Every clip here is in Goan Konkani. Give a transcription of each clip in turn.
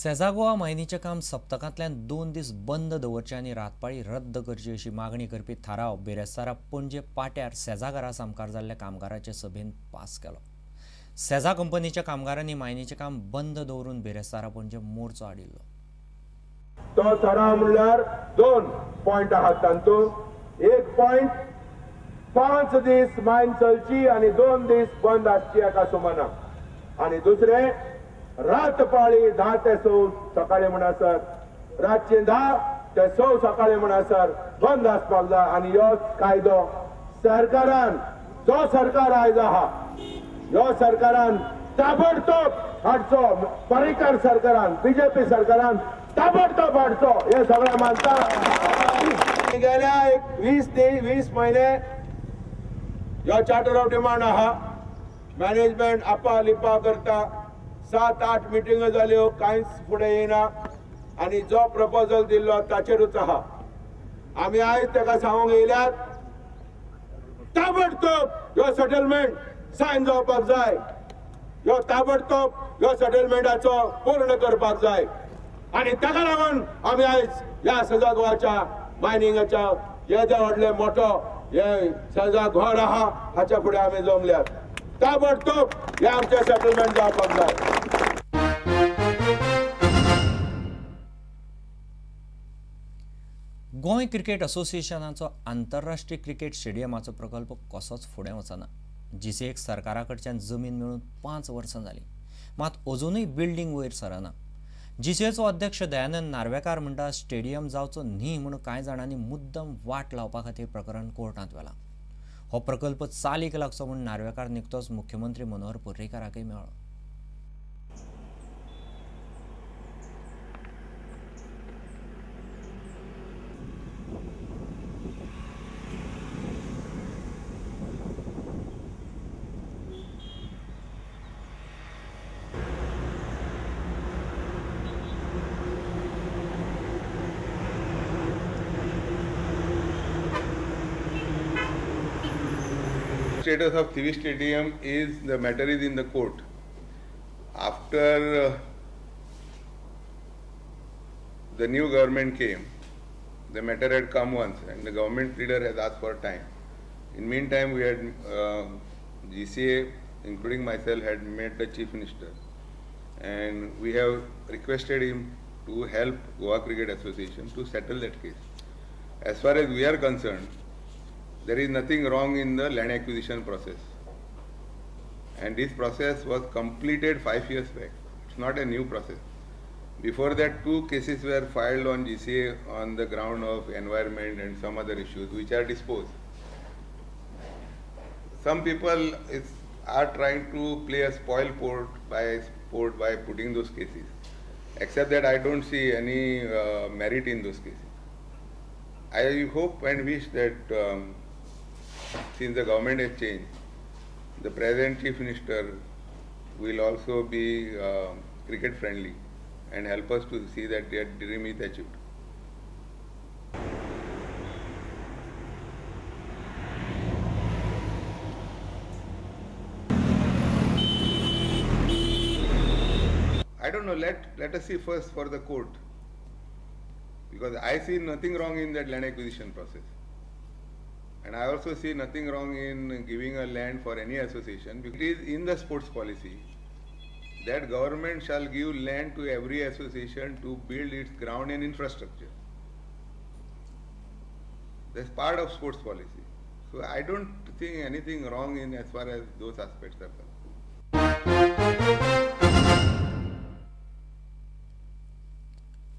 सेझा गोवा मायनीचें काम सप्तकांतल्यान 2 दीस बंद दवरचें आनी रातपाळी रद्द करची अशी मागणी करपी थाराव बिरेस्तारा पणजे पाट्यार सेझा घरा सामकार जाल्ल्या कामगाराचे सभेन पास केलो. सेझा कंपनीच्या कामगारांनी मायनीचें काम बंद दवरून बिरेस्तारा पणजे मोर्चो हाडिल्लो. तो थाराव म्हणल्यार 2 पॉयंट आहात, तातूंत 1 पॉयंट 5 दीस मायन चलची आनी 2 दीस बंद आसची एका सुमानाक, आनी दुसरें रात पाळी 10 ते 6 सकाळी म्हणसर, रातचे 10 ते 6 सकाळी म्हणसर बंद आसपाक जाय. आनी ह्यो कायदो सरकारान, जो सरकार आयज आहा ह्यो सरकारान ताबडतोब हाडचो, पर्रीकर सरकारान, बीजेपी सरकारान ताबडतोब हाडचो हे सगळे मानता. गेल्या एक 20 म्हयने ह्यो चार्टर ऑफ डिमांड आहा, मॅनेजमेंट आपा लिपा करता, 7-8 मिटिंगो जाल्यो, कांयच फुडें येयना आनी जो प्रपोजल दिल्लो ताचेरूच आहा. आमी आयज ताका सांगूंक येयल्यात ताबडतोब ह्यो सेटलमेंट सायन जावपाक जाय, ह्यो ताबडतोब ह्यो सेटलमेंटाचो पूर्ण करपाक जाय. आनी ताका लागून आमी आयज ह्या सेझा गोवाच्या मायनिंगाच्या हे जे व्हडले मोठो हे सेझा घर आहा हाच्या फुडें आमी जमल्यात. ताबडतोब हे आमचें सेटलमेंट जावपाक जाय. गोंय क्रिकेट असोसिएशनाचो आंतरराष्ट्रीय क्रिकेट स्टेडियमाचो प्रकल्प कसोच फुडें वचना. जीसीएक सरकारा कडच्यान जमीन मेळून 5 वर्सां जालीं, मात अजुनूय बिल्डींग वयर सरना. जीसीएचो अध्यक्ष दयानंद नार्वेकार म्हणटा स्टेडियम जावचो न्ही म्हूण कांय जाणांनी मुद्दम वाट लावपा खातीर प्रकरण कोर्टांत व्हेलां. हो प्रकल्प चालीक लागचो म्हूण नार्वेकार निकतोच मुख्यमंत्री मनोहर पर्रीकाराकय मेळ्ळो. Status of Thivim Stadium is the matter is in the court. After the new government came, the matter had come once and the government leader has asked for time. In meantime, we had GCA, including myself, had met the Chief Minister and we have requested him to help Goa Cricket Association to settle that case. As far as we are concerned, there is nothing wrong in the land acquisition process, and this process was completed 5 years back. It's not a new process. Before that, 2 cases were filed on GCA on the ground of environment and some other issues which are disposed. Some people are trying to play a spoil sport by putting those cases, except that I don't see any merit in those cases. I hope and wish that since the government has changed, the present Chief Minister will also be cricket friendly and help us to see that their dream is achieved. I don't know, let us see first for the court, because I see nothing wrong in that land acquisition process. And I also see nothing wrong in giving a land for any association. It is in the sports policy that government shall give land to every association to build its ground and infrastructure. That's part of sports policy. So I don't think anything wrong in as far as those aspects are concerned.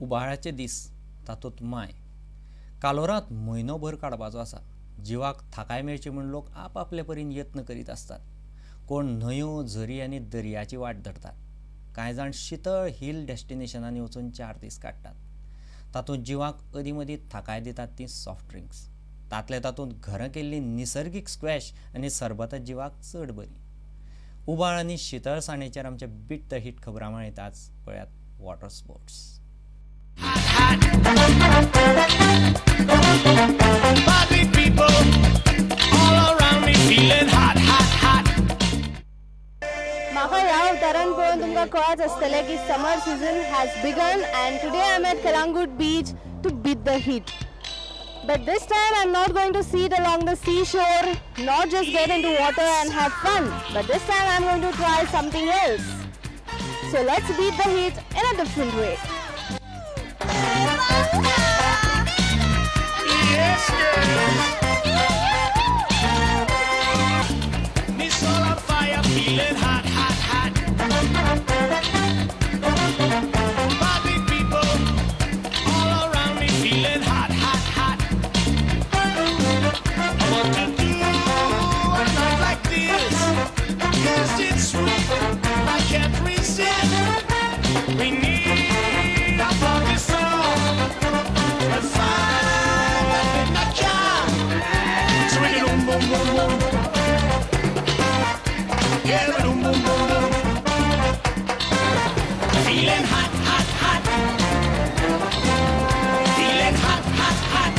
उबाळाचे दीस, तातूंत माय कालोरांत म्हयनोभर काडपाचो आसा. जिवाक थाकाय मेळची म्हूण लोक आपआपले परीन यत्न करीत आसतात. कोण न्हंयो, झरी आनी दर्याची वाट धरतात, कांय जाण शितळ हिल डेस्टिनेशनांनी वचून 4 दीस काडटात. तातूंत जिवाक अदीं मदीं थाकाय दितात ती सॉफ्ट ड्रिंक्स. तातले तातूंत घरां केल्ली निसर्गीक स्क्वॅश आनी सरबतां जिवाक चड बरी. उबाळ आनी शितळसाणेचेर आमच्या बीट the hit खबरां मेळटात. आज पळयात water sports. Party people all around me feeling hot, hot, hot. म्हाका ह्या अवतारान पळोवन तुमकां तुमकां कळच आसतलें की summer season has begun and today I am at Calangute beach to beat the heat. But this time I am not going to sit along the seashore, not just get into water and have fun, but this time I am going to try something else. So let's beat the heat in a different way. Yes, girl. Miss all on fire, feeling hot, hot, hot. Party people all around me feeling hot, hot, hot. What to do a night like this? Yes, it's sweet. I can't resist. We need a party song. A fire in the car. So we can boom, boom, boom, boom. Yeah, we boom, boom, boom, boom. Feeling hot, hot, hot. Feeling hot, hot, hot.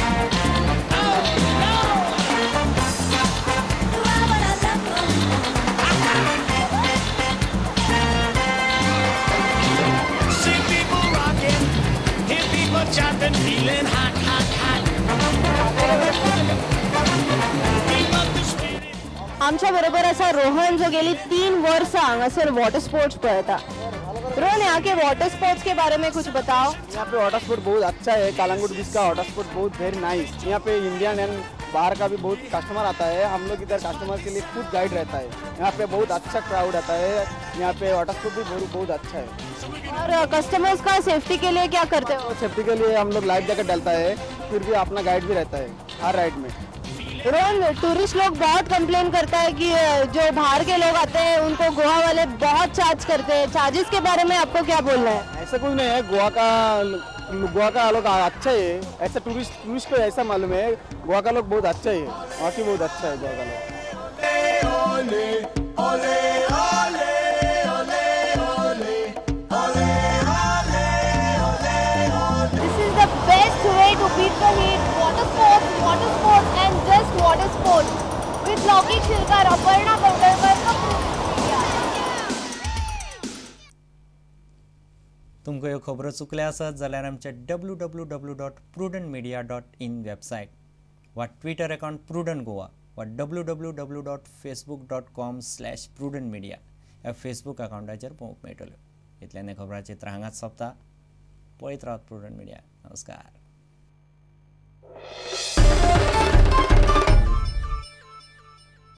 Oh, no. See people rocking, hear people jumping, feeling hot, hot, hot. Keep up the spirit. आमच्या बरोबर असा रोहन जो गेली 3 वर्सां हांगासर वॉटर स्पोर्ट्स पळयता. रोहन, यहाँ के वाटर स्पोर्ट्स के बारे में कुछ बताओ. यहाँ पे वाटर स्पोर्ट बहुत अच्छा है. कालंगुट बीच का वाटर स्पोर्ट बहुत वेरी नाइस. यहाँ पे इंडियन एंड बाहर का भी बहुत कस्टमर आता है. हम लोग इधर कस्टमर के लिए खुद गाइड रहता है. यहाँ पे बहुत अच्छा क्राउड आता है. यहाँ पे वाटर स्पोर्ट भी बहुत बहुत अच्छा है. और कस्टमर्स का सेफ्टी के लिए क्या करते हो? सेफ्टी के लिए हम लोग लाइफ जैकेट डालता है, फिर भी अपना गाइड भी रहता है हर राइड में. रोहन, टूरिस्ट लोग बहुत कंप्लेन करता है कि जो बाहर के लोग आते हैं उनको गोवा वाले बहुत चार्ज करते हैं. चार्जेस के बारे में आपको क्या बोलना है? ऐसा कुछ नहीं है. गोवा का लोग अच्छा है. ऐसा टूरिस्ट को ऐसा मालूम है गोवा का लोग बहुत अच्छा है. वहाँ की बहुत अच्छा है गोवा का लोग. This is the best way to beat the heat. Water sports and just water sports. With Laukik Shilkar, Aparna Kondalkar from Prudent Media. तुमकां ह्यो खबरो चुकल्या आसत जाल्यार आमच्या www.prudentmedia.in website वा ट्विटर अकाउंट प्रुडंट गोवा वा www.facebook.com/prudentmedia ह्या फेसबूक अकाउंटाचेर पळोवंक मेळटल्यो. इतल्यान खबरां चित्र हांगाच सोंपता. पळयत रावत प्रुडंट मिडिया. नमस्कार.